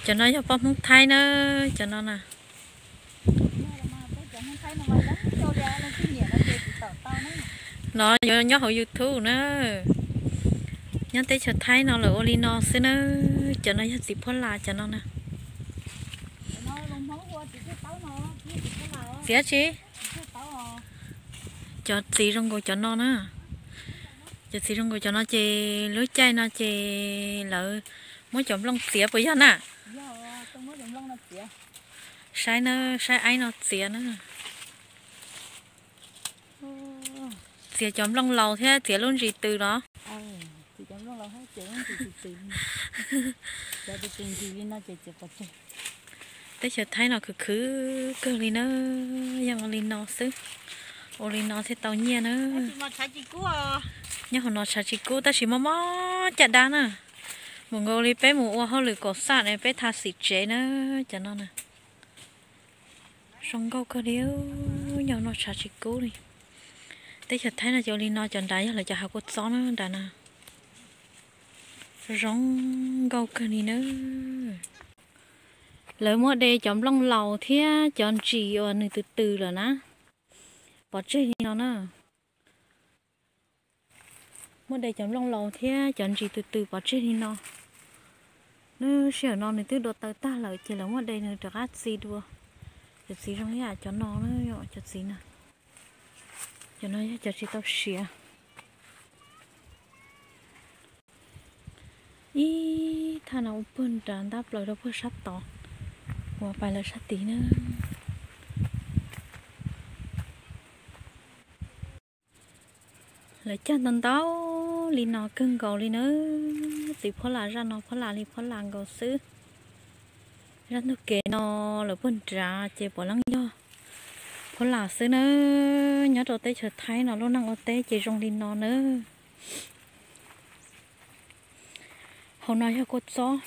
Cov no yog poj Hmoob Thaib na, cov no na. No yuav nyob hauv YouTube na. Nyob teb chaws Thaib no lawv ua li no xwb na. Cov no yog txiv phuab las cov no na. Txiv tsi? Cov txiv zoo nkaus cov no na. Cov txiv zoo nkaus cov no ces lub caij no ces lawv muab cov nplooj txiav puas yog na? Saib na, saib aib no txiav na. Txiav cov nplooj laus thiab txiav lub ntsis tw los. Teb chaws Thaib no khwv khwv kawg li na, yog ua li no xwb, ua li no thiaj tau nyiaj na. Nyob hauv no tshav tsis kub tab sis mob mob caj dab na. Mus nkaus li peb mus ua hauj lwm kaum xaj ne peb tha xim tsev na, cov no na. Zoo nkauj kawg li, nyob hauv no tshav tsis kub li. Teb chaws Thaib no ces ua li no, cov nrad yog lawv cov hav kua txob na nrad na. Zoo nkauj kawg li na. Lawv muab de cov nplooj laus thiab cov ntsis uas nws tws tws lawm na, pov tseg li no na. Muab de cov nplooj laus thiab cov ntsis tws tws pov tseg li no. Nws sij hawm no nws twb dua taw tag lawm ces lawv muab de nws rov qab txi dua. Cov txiv zoo li cov no, cov txiv na, cov no yog cov tsis tau siav. Ib thaj no ua puag nrad ntab plaws rau puag sab tod, ua pais lawv sab tid na. Lawv cog ntau ntau li no kawg nkaus li na. Txiv phuab las zaj no phuab las li phuab las nkaus xwb. Zaj ntug kev no lawv puag nrad ces puav leej yog phuab las xwb na. Nyob rau teb chaws Thaib no lub neej ua teb ces zoo li no na. Hauv no yog kua txob.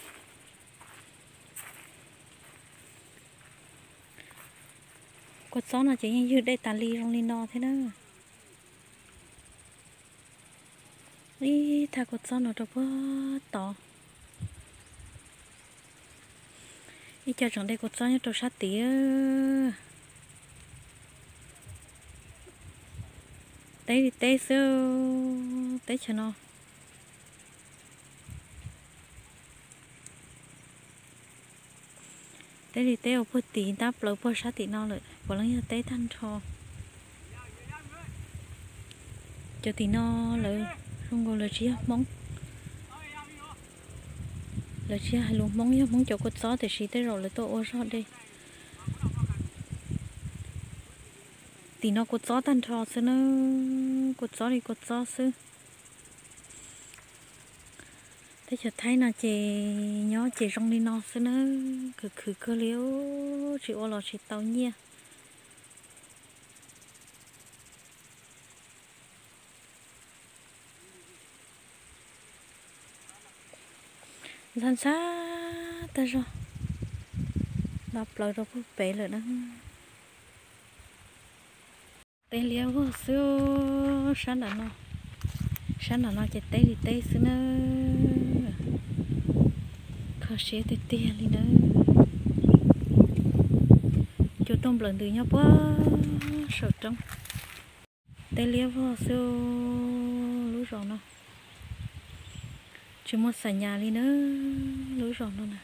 Kua txob no ces yeej ywg dej tas li zoo li no thiab na. Ib thaj kua txob no rau puag tod. Ib co tseem de kua txob nyob rau sab tid. Teb li teb xwb, teb chaws no. Teb li teb ua puag tid ntab plaws puag sab tim no lawm, puav leej yog teb tag nrho. Cov tim no lawv zoo nkaus lawv tsis yog Hmoob. Lawv tsis yog hais lus Hmoob, yog Hmoob cov kua txob tiam sis tej zaum lawv tuaj ua zog dej. Tim no kua txob tag nrho xwb na, kua txob li kua txob xwb. Teb chaws Thaib no ces nyob ces zoo li no xwb na, khwv khwv kawg li, tsis ua los tsis tau nyiaj. Ntxhab ntxhab tag zog, ntab plaws rau puag pem lawm na. Teb liab vog xwb, sab nram no, sab nram no ces teb li teb xwb na. Kho siab tiag tiag li na. Cua tuaj nplawm ntws nyob puag saum roob. Teb liab vog xwb lub zos no. Tsis muaj xam nyas li na, lub zos no na.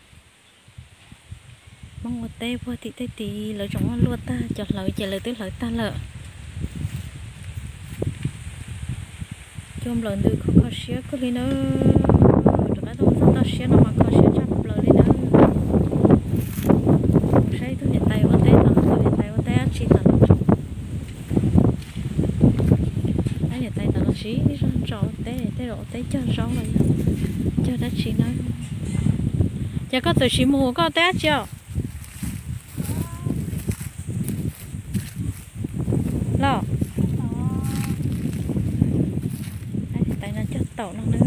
Hmoob ua teb puag tim tej tid lawv tseem muaj luaj tag, cov hlawv ces lawv twb hlawv tag lawm. Cua nplawm ntws kho kho siab kawg li na. Rov qab tuaj txog toj siab no mas kho siab tshaj plaws li na. Saib tus niam tais ua teb tom no, tus niam tais ua teb dab tsi tom no. Niam tais tom no siv zog ntso ua teb, tej zaum ua teb cog zaub los yog cog dab tsi na. Ces koj txawm siv mus ua koj teb dab tsi os? Los, niam tais no cog taum no na.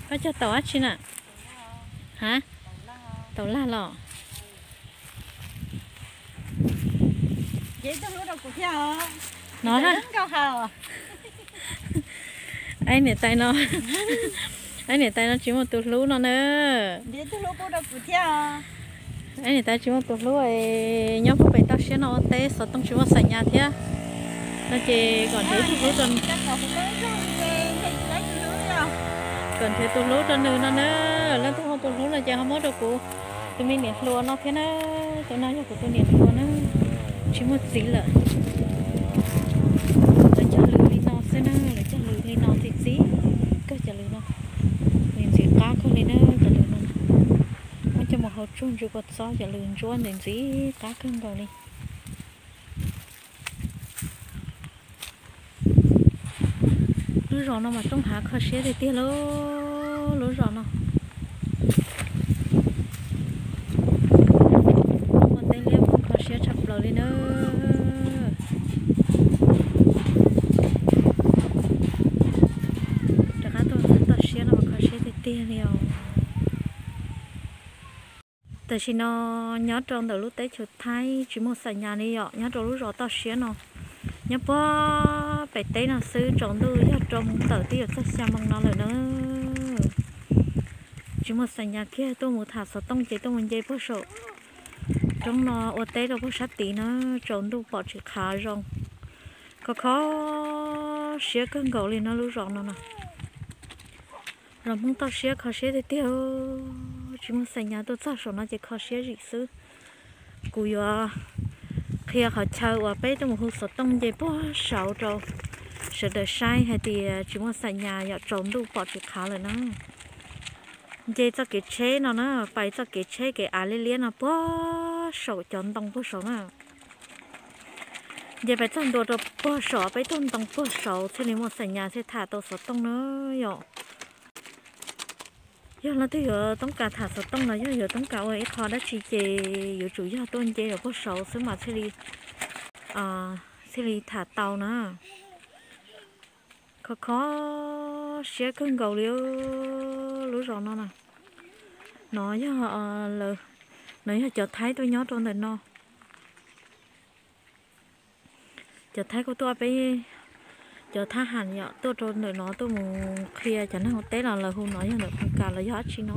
Koj cog taum dab tsi na? Ha? Taum lag los? No, niam tais no, Niam tais no tsis muaj tus hlub no na. Niam tais tsis muaj tus hlub, nyob puag pem toj siab no ua teb xov tooj tsis muaj xam nyas thiab. No ces kom nrhiav tus hlub rau, kom nrhiav tus hlub rau nws no na. Leej twg muaj tus hlub no ces ho muab rau kuv tus me niam hluas no thiab na. Tus no yog kuv tus niam hluas na, tsis muaj txiv lawm. Lawv cog lws li no xwb na, lawv cog lws li no txi txiv kawg cov lws no. Ntxim qab kawg li na cov lws no. Muab coj mus hau tsuag ntsis kua txob cov lws ntsuab ntxim ntxim qab kawg nkaus li. Lub zos no mas roob hav kho siab tiag tiag lauj, lub zos no. Muaj teb liab kho siab tshaj plaws li na. Rov qab tuaj txog toj siab no mas kho siab tiag tiag li os. Tam sim no nyob rau ntawm lub teb chaws Thaib tsis muaj xam nyas li yom, nyob rau lub zos toj siab no, nyob puag pem teb no xwb, tsaus ntuj yog rau moos tawm twb yuav txog xya moos no lawm na. Tsis muaj xam nyas kiag, tuaj mus tham xov tooj ces tuaj mus nce puag saum roob no ua teb rau puag sab tid na, tsaus ntuj pom tsis qhav zoo. Kho kho siab kawg nkaus li no lub zos no na. Zos Hmoob toj siab kho siab tiag tiag, tsis muaj xam nyas, tuaj txog saum no ces kho siab zim xwb. Kuv yuav qhia qhov chaw uas peb tuaj mus hu xov tooj nce puag saud rau sawv daws saib hais tias tsis muaj xam nyas yom, tsaus ntuj pom tsis qhav lawm na. Nce txoj kev tsheb no na, pais txoj kev tsheb kev av liab liab no puag saum cov ntoo puag saud na. Nce pais txog ntua rau puag saud, peb tuaj ntoo puag saud thiaj li muaj xam nyas thiaj tham tau xov tooj na yom. Yog leej twg yuav toob kas tham xov tooj los yog yuav toob kas ua ib qho dab tsi ces yuav tsum yog tuaj nce rau puag saud xwb mas thiaj li, thiaj li tham tau na. Kho kho siab kawg nkaus li lub zos no na. No yog, no yog cov Thaib tuaj nyob rau ntawm no. Cov Thaib kuj tuaj, peb cov thab ham yom, tuaj rau ntawm no tuaj mus qhia cov neeg ua teb los lawv hu no yog ntawm Khoos Kas los yog dab tsi no.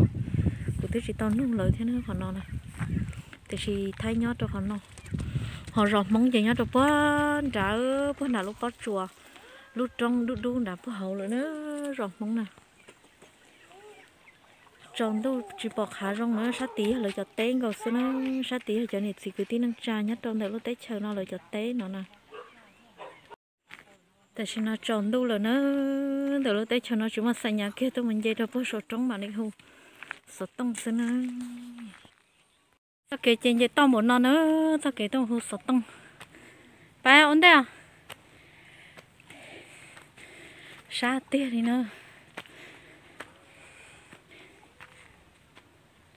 Kuv twb tsis tau nug lawv thiab qhov no na. Tiam sis Thaib nyob rau qhov no, ho zos Hmoob ces nyob rau puag nrad, puag nram lub pob tsuas, lub roob dub dub nrad puag hauv lawm na, zos Hmoob na. Tsaus ntuj tsis pom qhav zoo na, sab tid yog lawv cov teb nkaus xwb na, sab tid yog cov niam txiv kwv tij neej tsa nyob rau ntawm lub teb chaws no lawv cov teb no na. Tam sim no tsaus ntuj lawm na, ntawm lub teb chaws no tsis muaj xam nyas kiag, tuaj mus nce rau puag saum roob mam li hu xov tooj xwb na. Txoj kev ces nce toj npaum no na, txoj kev tuaj mus hu xov tooj. Pab ua ntej. Sab tiag li na.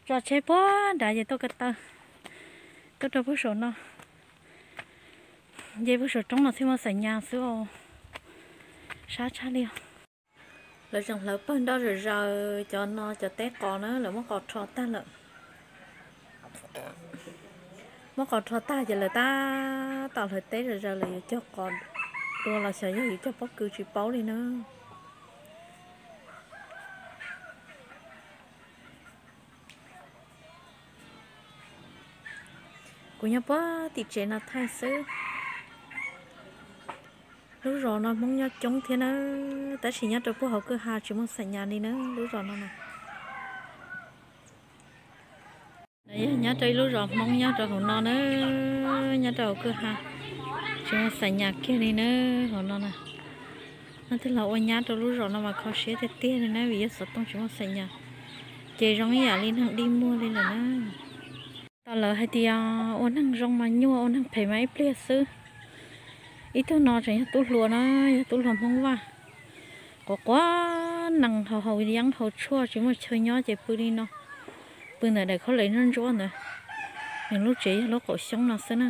Tso tsheb puag nrad ces tuaj ko taw, tuaj rau puag saum no. Nce puag saum roob no thiaj muaj xam nyas xwb os. Sab tshaj li os. Lawv tseem hlawv pawg nroj zom zaws, cov no cov teb qos na, lawv muab qos rho tag lawm. Muab qos rho tag ces lawv tab tom hlawv teb zom zaws, lawv yuav cog qos dua los xyov yog yuav cog pob kws tsis paub li na. Kuv nyob puag tim tsev no thaij xwb. Lub zos no Hmoob nyob coob thiab na, tab sis nyob rau puag hauv kwj ha tsis muaj xam nyas li na lub zos no na. Yog nyob rau ib lub zos Hmoob nyob rau hauv no na, nyob rau hauv kwj ha tsis muaj xam nyas kiag li na, hauv no na. Leej twg los ua nyab rau lub zos no mas kho siab tiag tiag li na, vim yog xov tooj tsis muaj xam nyas, ces zoo ib yam li neeg dig muag li lawm na. Tos lawv hais tias ua neeg zoo mas nyuaj, ua neeg phem mas ib pliag xwb. Ib tug no tseem yog tub hluas na, yog tub hluas Hmoob Vaj, quav quav nees haus haus yeeb haus tshuaj tsis muaj chaw nyob ces pw li no, pw ntawm daim khaub hlab ntsuab ntsuab ntawd. Nws lub tsev yog lub qaum xyoob no xwb na.